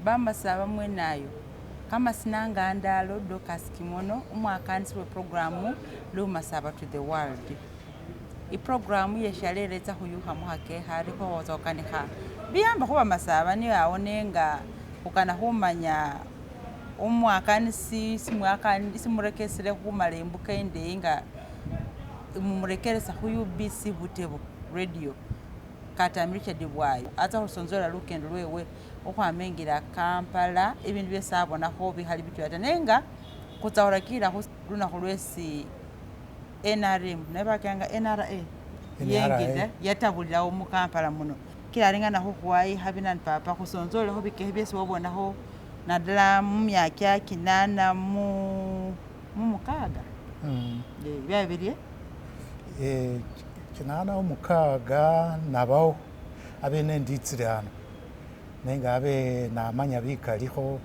Bamasaba mwenayo kamasina nga ndalo Dorcas Kimono umwakanisi we programu Lumasaba to the world. Iprogramu yeshalelo etsa khuyukha mukhakekha ari khwkhotsa khukanikha biyamba khubamasaba niyo awone nga khukana khumanya umwakanisi simurekesele khumala imbuka indeyi nga mumurekeresa khu UBC Butebo radio Katami Richard Bwayo atsa khusonzola lukendo lwewe khukhwama ingila Kampala ibindu byesi abonakho bikhali bitwela ta nenga khutsa khurakilila lunakhu lwesi NRM naye bakilanga NRA yengilila yatabulilawo mu Kampala muno kila alingana khukhuwa ikhabi nani papa khusonzolekho bikekhe byesi wabonakho nadala mumyaka kinana mu mukaaga byaba birye? Kinana mumukaaga nabawo abe nenditsile ano nenga abe namanya bikalikho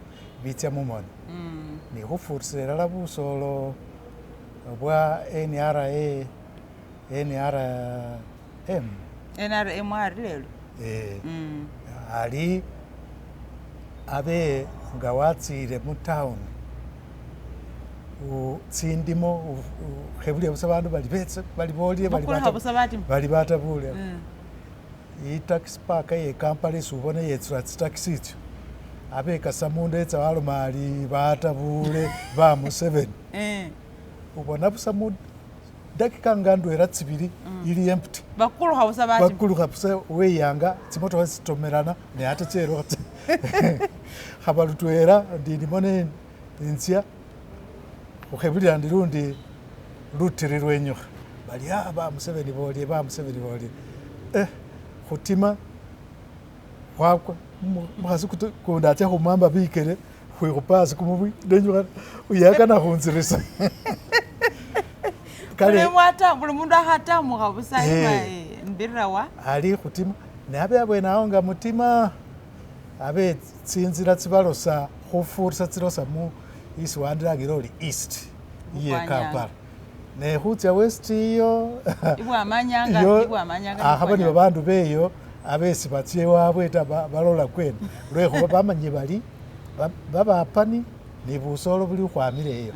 bitsa mumoni nikhufurisila elala busolo bwa NRA NRM. NRM ari lelo. Ali abe nga watsile mutown tsindimo khebulya busa bandu bali betsa bali bolile bali batabule. I-taxi park ye Kampala esi ubona yetsula tsitaxi itsyo abekasa mundu etsa waloma ali batabule ba Museveni. Ubona busa mu dakika nga ndwela tsibili ili empty. Bakulukha busa bati. Bakulukha busa weyanga tsimotokha tsitomelana ne ate tserukha khaba lutwela ndilimo ne intsya khukhebulila ndi lundi lutiri lwenyukha bali ba Museveni bolile ba Museveni bolile khutima khwakwa mukhasi kundi atsa khumwamba bikele khwikhupa asi kumubwi nenyukha yakana khunzirisa. Kale buli mundu akhatamukha busa mbirira ali khutima ne abe abwene awo nga mutima abe tsinzila tsibalosa khufurisa tsilosa mu isi wandilangira oli east iye Kampala ne khutsa west iyo akhaba ni babandu beyo abesi batsie wabwe ta balola kwene lwekhuba bamanye bali babapani ni busolo buli khukhwamile eyo.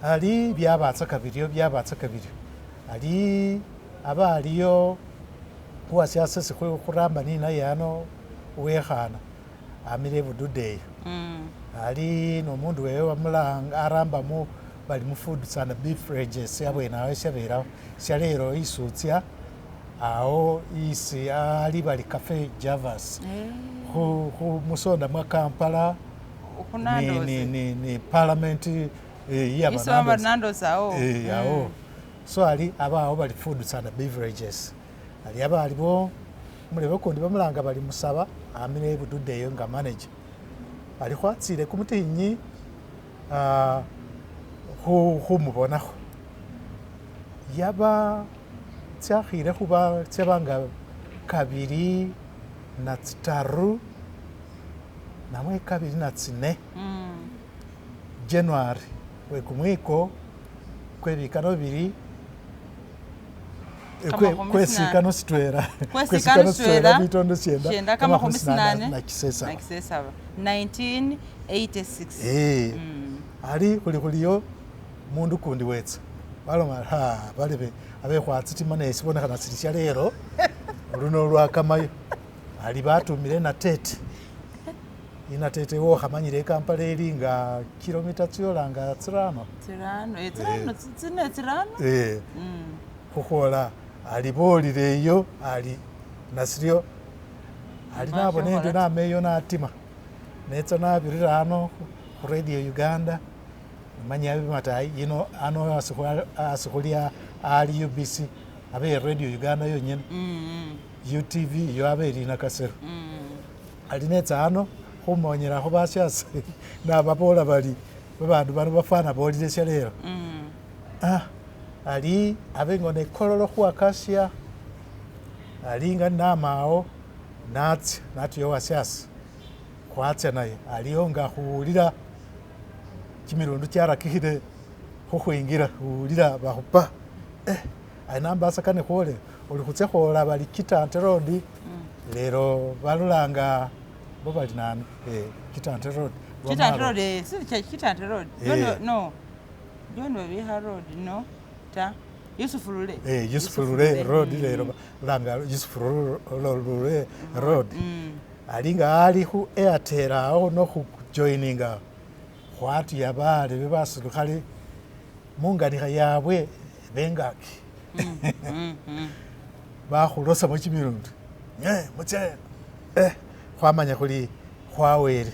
Ali byabatsaka biryo ali aba aliyo khuwasyasa khuramba ninaye ano wekhana amile budude eyo. Ali nomundu wewe wamulanga arambamo bali mu foods and beverages abwene awo shaberawo shalelo isutsya awo isi ali bali Cafe Javas khu musonda mwa Kampala ni parliament iya Nandos awo awo so ali abawo bali foods and beverages ali abalibo mulebe kundi bamulanga bali musaba amile budude eyo nga manager ali khwatsile kumutinyi khumubonakho yaba tsakhile khuba tsabanga 2003 namwe 2004 January wekumwiko kwebikano bibili kwesikano sitwela bitondo syenda kamakhumi sinane na kisesaba 1986. Ali khuli khuliyo mundu kundi wetsa baloma balebe abe khwatsitima nesibonekhana sili shalelo luno lwakamayo ali batumile natete inatete wokhamanyile Kampala eli nga kilomita tsiyolanga tsirano khukhola ali bolile eyo ali nasilyo ali nabona endio nameyo natima netsa nabirira ano khu Radio Uganda manya bimatayi yino ano asikhulya ali UBC abe Radio Uganda yonyene UTV iyo abe ili Nakasero ali netsa ano khumonyelakho basyasi nababola bali babandu bano bafwana bolile shalelo ali abe ngone kololo khuakasya ali nga namawo natsa natuyo wasyasi khwatsa naye aliyo nga khuwulila chimilundu kyarakikhile khukhwingira khuwulila bakhupa ali nambasa kane khwole oli khutsa khola bali Kitante road Lero balolanga bo bali nani Kitante Road. Kitante Road, si Kitante Road. Eh. No. John Babiha Road, no. Ta. Yusuf Lule. Yusuf Lule Road lero balanga Yusuf Lule Road. Ali nga ali khu Airtel awo nokhujoininga khwatuya balebe basilukhale munganikha yabwe bengaki bakhulosamo chimilundi mutse khwamanya khuli khwawele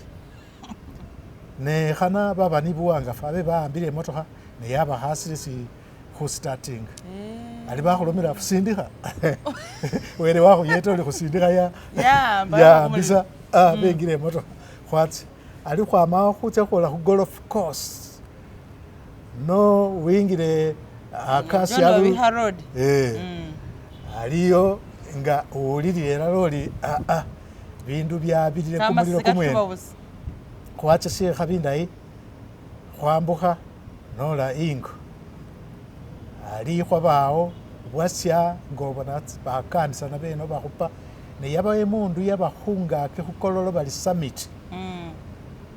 nekhana baba nibuwangafu abe bawambile emotokha neyabakhasile si khustartinga ali bakhulomela khusindikha wele wakhuyeta oli khusindikha yambisa bengile emotokha khwatsa ali khwama khutsa khwola khu golf course no wingile akasi Road. Aliyo nga uwulilile elala oli bindu byabilile kumulilo kumwene khwatsa shekha bindayi khwambukha nola ingo ali khwabawo bwasya ngobona bakanisana beno bakhupa neyabawo emundu yaba khungaki khukololo bali summit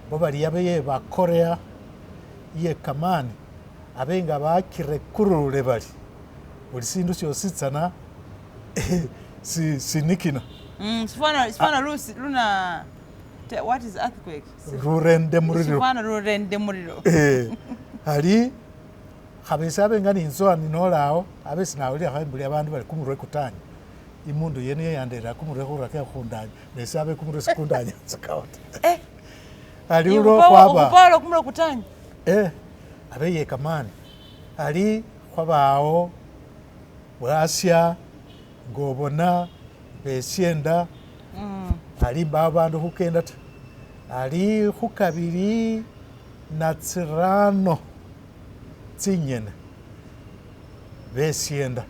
bo bali yabe ye bakorea ye kamani abe nga bakirekurule bali buli sindu syositsana sinikina sifwana luna what is earthquake rurende muriro sifwana rurende muriro ali khabesa abe nga ninzowa nolawo abe sinawulila khembulila abandu bali kumurwe kutanya imundu yene yeyandera kumurwe khuraka khundanya nese abe kumurwe sikundanya tsikawo ta ali ulo khwaba khupala kumurwe kutanya abe yekamani ali khwabawo bwasya ngobona besyenda ali mbawo bandu khukenda ta ali khukabili natsirano tsinyene besyenda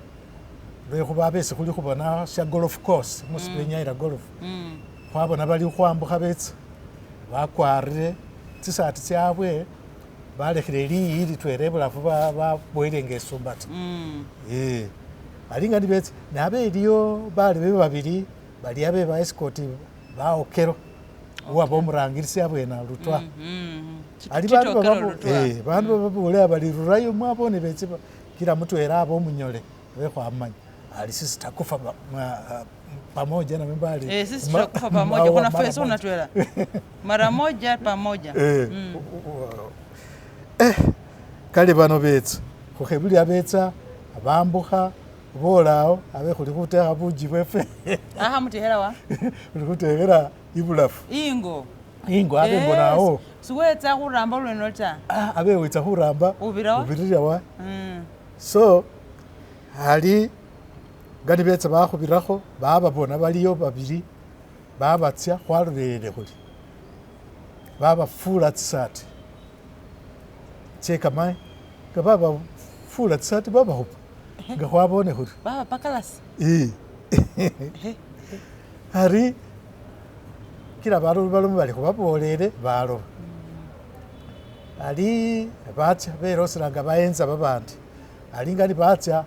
lwekhuba besi khuli khubona sha golf course musi benyayila golf khwabona bali khukhwambukha betsa bakwarire tsisati tsyabwe balekhile liyi litwela ebulafu baboyele nga esumba ta ali nga nibetsa nabe eliyo balebe babili bali abe ba escort baokelo uwaba omurangilisi abwene lutwa ali bandu bababolela bali rurayo mwabone betsa kila mutwela abe omunyole bekhwamanya ali sisi takufa pamoja na mbali sisi tutakufa pamoja kuna feso unatwela mara moja pamoja kale bano betsa khukhebulila betsa bambukha bolawo abe khuli khutekha buji bwefe aha mutekhela wa khuli khutekhela ibulafu ingo ingo abe mbonawo siwetsa khuramba lweno ta abe wetsa khuramba ubirira wa so ali nga nibetsa bakhubirakho bababona baliyo babili babatsya khwalolelele khuli babafula tsisati tsekamani nga babafula tsisati babakhupa nga khwabone khuri baba pakalasi ari kila bandu balomo bali khubabolele baloba ali batsya belosela nga bayenza babandi ali nga nibatsya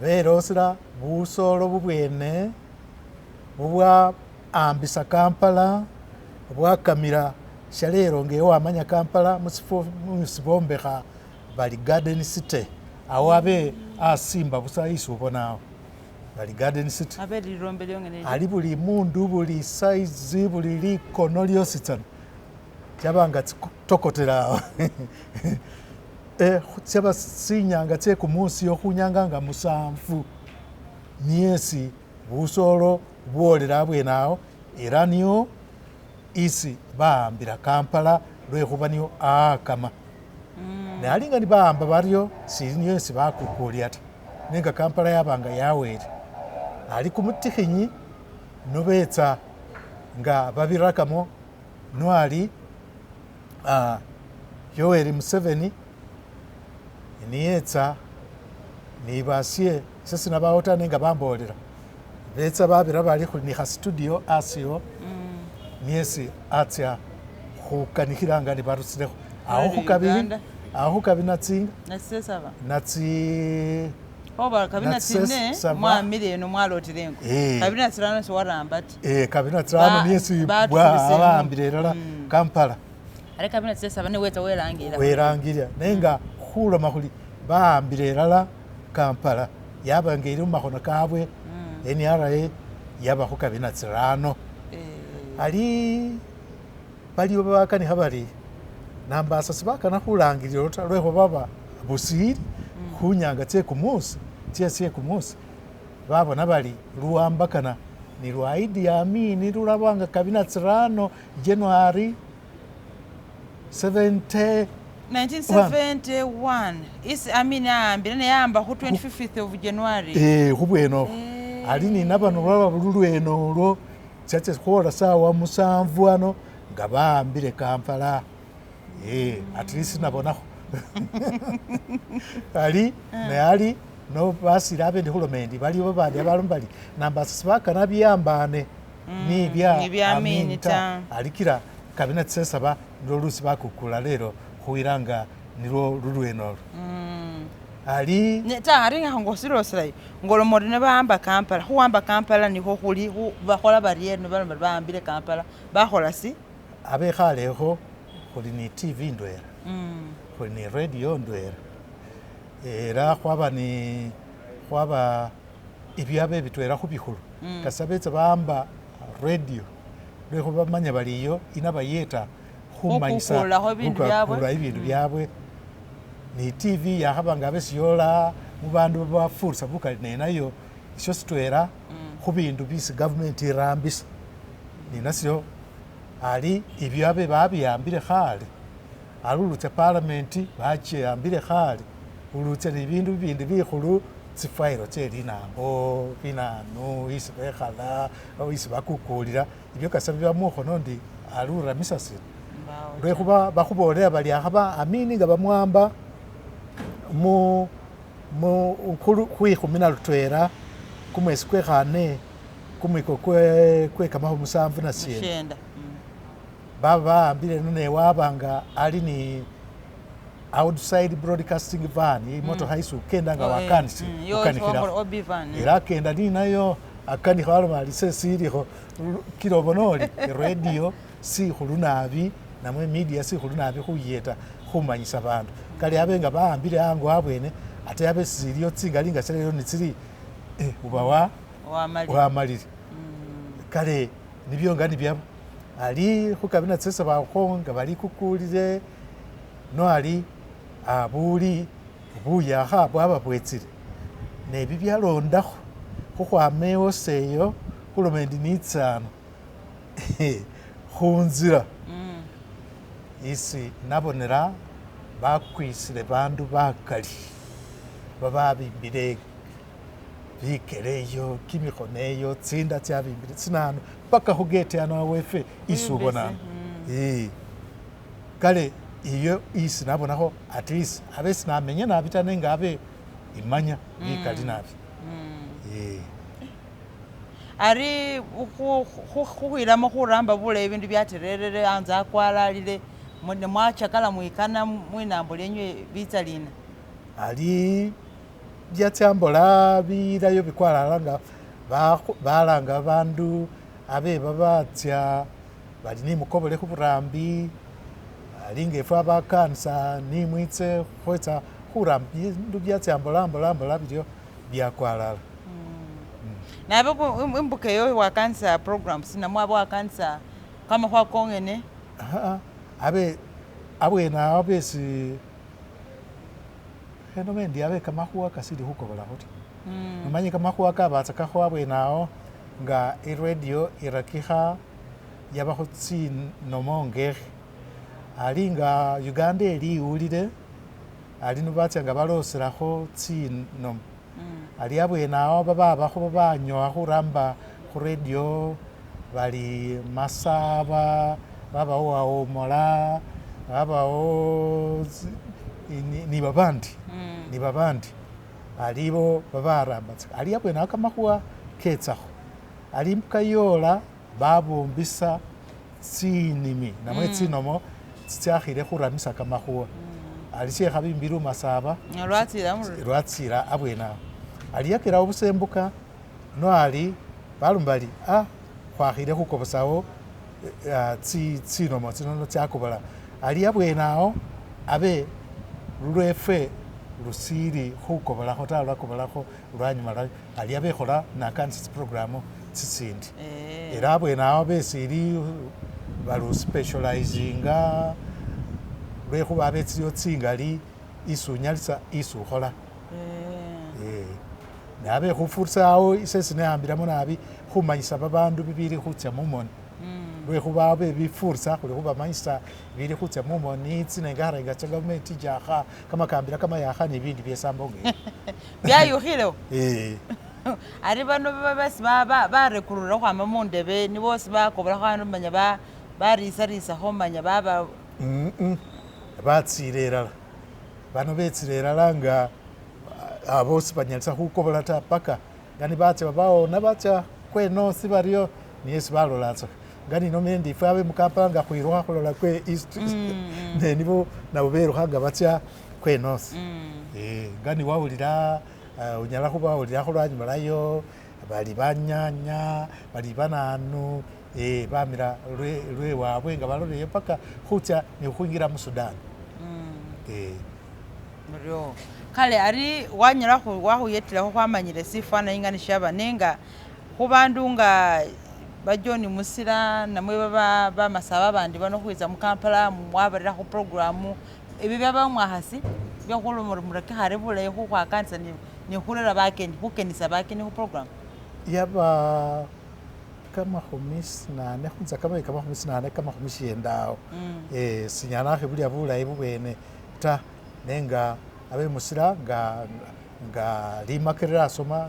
belosela busolo bubwene bubwa ambisa Kampala bwakamila shalelo nga wamanya Kampala musifo musibombekha bali Garden City awo abe asimba busa isi ubonawo bali Garden City abe lirombe lyongene ali buli mundu buli size buli likono lyositsana tyabanga tsikutokotela awo tsyaba tsinyanga tsekumusiyo khunyanga nga 7 niesi busolo bwolela abwene awo era niyo isi bawambila Kampala lwekhuba niyo akama ne ali nga nibawamba baryo sili niyo esi bakukulya ta nenga Kampala yabanga yawele ali kumutikhinyi nobetsa nga babirakamo noali Yoweri Museveni niyetsa nibasye ese sinabawo ta nenga bambolela betsa babira bali ni kha studio asiwo niesi atsya khukanikhila nga nibarusilekho awo khukabili natsinga natsi Khoba kabina Na tsine saba. Mwamile eno mwalotile engo. Eh. Kabina tsirano siwaramba ti. Kabina tsirano niye Batukhubisemo. Bwawambile elala Kampala. Are kabina tsisaba newetsa welangila. Welangilya nenga khuloma khuli bawambile elala Kampala yaba nga eli mumakhono kabwe NRA yaba khukabina tsirano. Ali baliwo babakanikha bari nambasa sibakana khulangilila ta lwekhuba baba busili khunyanga tsekumusi tsekumusi babona bari luwambakana ni lwa Idi Amin lulaba nga kabina tsirano January 70. 1971 isi Amin ahambile neyahamba khu 25th of January. Khubwene okho ali ninabano lwaba lulwene olwo tsatsa khwola sawa 7 ano nga bawambile Kampala. At least nabonakho ali ne ali no basile abe ndi khuloma endi baliwo babandi abaloma bali nambasa sibakana biyambane nibya Nibya Amin ta. Alikila kabina tsesaba nilwo lusi bakukula lelo khuwila nilwo lulwene olwo ali. Ta ari nga ngosilosilayo ngolomori ne bahamba Kampala khuwamba Kampala nikho khuli bakhola barie nebaloma bahambile Kampala bakhola si? Abekhalekho khuli ni TV ndwela, khuli ni radio ndwela, era khwaba ni khwaba ibyabe bitwela khubikhulu kasa betsa bahamba radio lwekhuba bamanya baliyo inabayeta khumanyisa Khukukulakho ibindu byabwe. Khukukula ibindu byabwe ni TV yakhaba nga abe siyola mubandu bafurisa bukali nenayo isyo sitwela khubindu bisi government irambisa ninasyo ali ibyo abe babiyambile khale ali ulutsa parliament bachiyambile khale ulutsa ni bindu bibindi bikhulu tsifayilo tse linambo binanu isi bekhala isi bakukulila ibyo kasa biba mukhono ndi ali uramisa sina lwekhuba bakhubolela bali akhaba Amini nga bamwamba mu 16 kumwesi kwekhane kumwiko kwe 79. Shenda. Baba bawambile eno newabanga ali ni outside broadcasting van imotokha isi ukenda nga wakanisi ukanikhilakho OB van. Era akenda ninayo akanikha waloma ali sesilikho kila obona oli radio sikhulu nabi namwe media sikhulu nabi khuyeta khumanyisa bandu kali abe nga bawambile ango abwene ate abe siliyo tsingali nga shalelo nitsili uba wamalile. Wamalile kale nibyo nga nibyaba ali khukabina tsesabakho nga balikukulile no ali abuli buyakha bwaba bwetsile nebi byalondakho khukhwama ewose eyo khuloma endi nitsano khunzila isi nabonela bakwisile bandu bakali bababimbile bikele eyo kimikhono eyo tsinda tsabimbile tsinano paka khugate ano awefe isi ubonana. Kale iyo isi nabonakho at least abe sinamenya nabi ta nenga abe imanya bikali nabi. Ari khukhwilamo khuramba bulayi bindu byatererere anze akwalalile nemwachakala mwikana mwinambo lyenywe bitsa lina. Ali byatsyambola bilayo bikwalala nga balanga babandu abe babatsya bali nimukobole khuburambi ali nga efwe abakanisa nimwitse khwetsa khuramba bindu byatsya mbola mbola mbola bilyo byakwalala. Nabe imbuka eyo wakanisa programs namwe abe wakanisa kamakhwa kongene? Abe abwene awo besi khenoma endi abe kamakhuwa kasili khukobolakho ta nomanye kamakhuwa kabatsa kakho abwene awo nga iradio irakikha yabakho tsinomo ngekhe ali nga Uganda eli iwulile ali nibatsa nga baloselakho tsinomo ali abwene awo bababakho babanyowa khuramba khuradio bali Masaba babawo Wawomola babawo ni babandi ni babandi alibo babaramba ali abwene awo kamakhuwa ketsakho ali imbuka yola babumbisa tsinimi namwe tsinomo tsitsakhile khuramisa kamakhuwa ali shekhabimbile umasaba Lwatsila lwatsila abwene awo. Ali yakelawo busa embuka no ali baloma bali khwakhile khukobosawo tsinomo tsino tsyakobola ali abwene awo abe lulwefwe lusili khukobolakho taa lwakobolakho lwanyuma lwa ali abekhola nakanisa tsiprogramu tsitsindi era abwene awo besili baluspecializinga lwekhuba abe tsiliwo tsingali isi unyalisa isi ukhola nabe khufurisa awo isesi neyambilamo nabi khumanyisa babandu bibili khutsya mumoni lwekhuba abe bifurisa khuli khubamanyisa bili khutsa mumoni tsinengarenga tsa government jakha kamakambila kamayakha nebindi byesambo nge byayukhilewo ari bano basi barekurura khukhwama mundebe nibosi bakobolakho ano manya barisarisakho manya baba batsile elala bano betsile elala nga abosi banyalisa khukobola ta paka nga nibatsa babawona batsa kwe north baryo niyesi balolatsa nga ninomile ndi ifwe abe mukampala nga khwilukha khulola kwe east ne nibo nabo belukha nga batsa kwe north nga niwawulila unyala khubawulilakho lwanyuma lwayo bali banyanya bali bananu bamila lwewabwe nga baloleye paka khutsa nekhwingira musudan Muryo kale ari wanyala wakhuyetilakho khwamanyile sifananyi nga nishaba nenga khubandu nga ba John Musila namwe bamasaba babandi bano khwitsa mukampala mwabarira khu programu ebi byaba mwakhasi byekhuloma ori murekekhare bulayi khukhwakanisa nekhurera bakeni khukenisa bakeni khu programu yaba kamakhumi sinane khunza kamabi kamakhumi sinane kamakhumi shienda awo sinyala khibulya bulayi bubwene ta nenga abe Musila nga limakerere asoma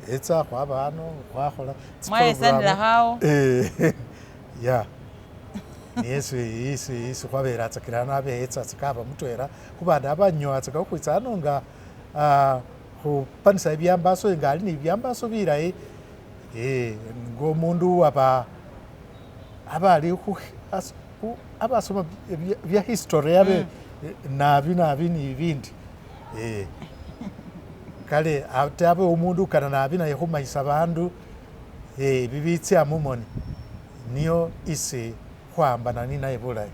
etsa khwaba ano khwakhola mwayesanilakho ya niyesi isi khwabelatsakila ano abe etsatsaka aba mutwela khubandi abanyowatsaka khukhwitsa ano nga khupanisa bibyambaso nga ali nebibyambaso bilayi ngomundu aba ali abasoma bya history abe nabi nabi nibindi kale ate abe omundu ukana nabi naye khumanyisa bandu bibitsya mumoni niyo isi khuambana ninaye bulayi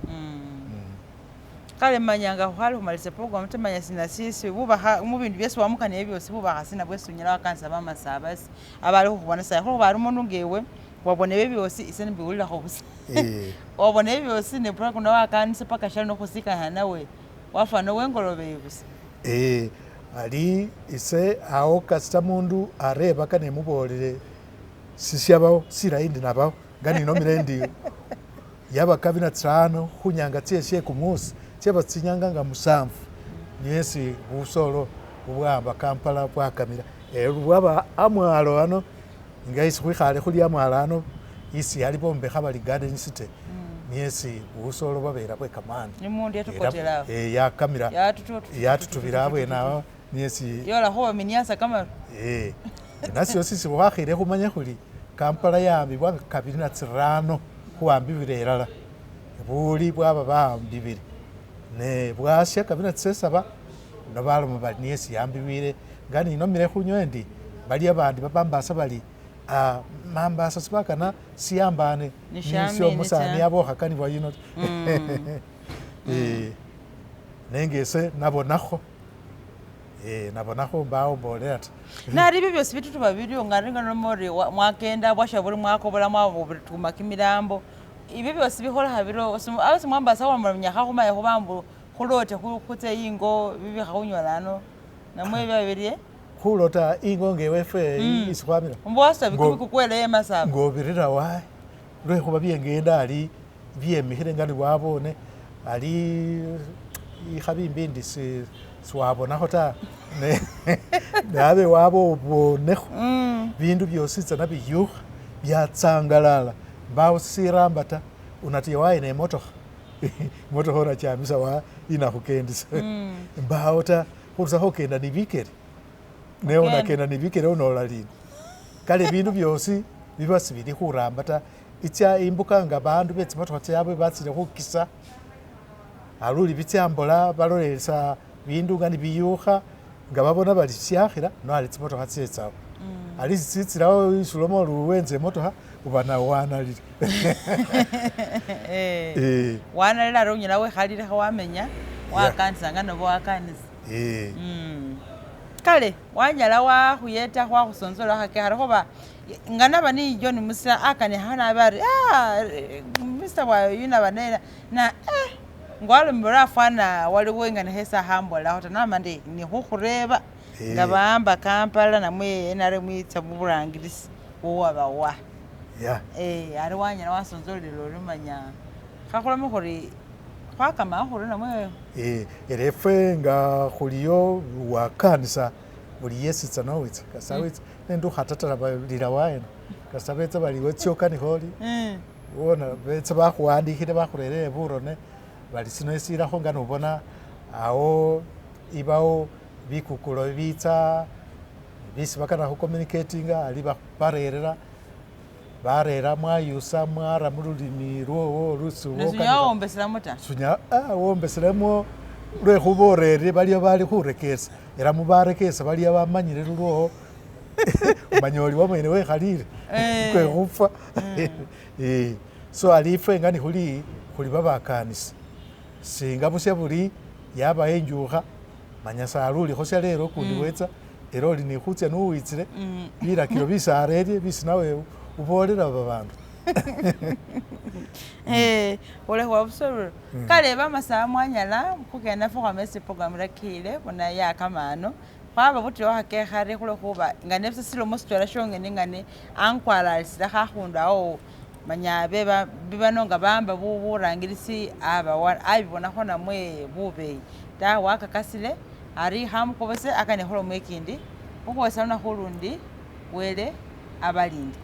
Kale manyanga khukhali khumalisa program tamanya sina sisi bubakha mubindu byesi wamukaniye byosi bubakha sina bwesi unyala wakanisa bamasaba abali khukhubona sayi khulwokhuba ali mundu ngewe wabona ebyo byosi ise nimbiwulilakho busa wabona ebyo byosi ne program wakanisa paka shali nokhusikana nawe wafwana wengolobeye busa ali ise awo kasita mundu arebaka nemubolele sisyabawo silayi ndi nabawo nga ninomile ndi yaba kabina tsirano khunyanga tsye kumusi tsyaba tsinyanga nga musanfu niyesi busolo bubwamba Kampala bwakamila bwaba amwalo ano nga isi khwikhale khuli amwalo ano isi ali bombekha bali Garden City niyesi busolo bwabela bwe kamani nimundu yatokotela yakamila yatutubila abwene awo niyesi yola khuba minyasa kamaru nasyo sisi khwakhile khumanya khuli Kampala yambibwa kabili na tsirano khuwambibila elala buli bwaba bawambibile ne bwasya kabili na tsisesaba nobaloma bali niyesi yambibile nga ninomile khunyo endi bali abandi babambasa bali mambasa sibakana siyambane nisyo musani abokhakanibwa yino nenga ese nabonakho nabonakho mbawo mbolela ta nari ibyo byosi bitutuba bilio nga ringa nomori mwakenda bwasha buli mwakobola mwabutuma kimilambo ibyo byosi bikholekha biro abasi mwambasa wamanyakha khumanya khubambu khulote khutse ingo bibikha khunyola ano namwe byabirie khulota ingo ngewefwe isi khwamila mbwasa bikukwele masaba ngobirira wayi lwekhuba byengenda ali byemikhile nga niwabone ali ikhabi imbi ndi siwabonakho ta nabe wabobonekho bindu byosi tsana biyukha byatsangalala mbawo siramba ta unatiya wayina emotokha imotokha onachamisa wa inakhukendisa mbawo ta khurusakho okenda nibikere ne onakenda nibikere onola lina kale bindu byosi biba sibili khuramba ta itsa imbuka nga bandu betsimotokha tsyabwe batsile khukisa aluli bitsyambola balolelesa bindu nga nibiyukha Nga babona bari syakhila no ali tsimotokha tsetsawo. Ali sitsitsilawo isi ulomo ori wenza emotokha uba nawe wanalile. Eh. Wanalile ari onyala wekhalilekho wamenya wakanisa nga noba wakanisa. Kale wanyala wakhuyeta khwakhusonzola khakekhale khuba nga naba ni John Musila akanikha nabe ari ah Mr Bwayo yuno naba ne na nga walomile ori afwana waliwo inganikho esi akhambolelakho ta nama ndi nikhukhureba nga bawamba Kampala namwe NRM yitsa muburangirisi wowabawa. Ari wanyala wasonzolela ori manya khakhulome khuri khwakama khuri namwe. Era efwe nga khuliyo wakanisa buli yesitsa nowitsa kasita witsa nende ukhatatala lila wayena kasita betsa bali wetsiokanikha ori wona betsa bakhuwandikhile bakhurerere burone bali sino esilakho nga nobona awo ibawo bikukulo bitsa bisi bakana khucommunicatinga ali barerera barera mwayusa mwara mululimi lwowo lusi Nesunyala wombeselamo ta? Sunya wombeselamo lwekhuba orerere baliyo bali khurekesa era mubarekesa baliyo bamanyile lulwowo omanya oli wamwene wekhalile kwe khufwa. So ali ifwe nga nikhuli khuli babakanisi singa busya buri yabawo enjukha manya salulikho shalelo ukundi wetsa era oli nikhutsa nuwitsile bilakilo bisi arerye bisi nawe ubolela babandu. Khulekhuwa busa kale bamasawa mwanyala khukenda nafwe khwama esi program irakile bona yakama ano khwaba butilakho khakekhare khulwekhuba nga nebusa silomo sitwela shongene nga ne ankwalalisila akhundu awo manya bibano nga bamba burangilisi abawa abibonakho namwe bubeyi ta wakakasile ari khamukobose akane khulomo ikindi khukhwesa lunakhu ulundi wele abalinde.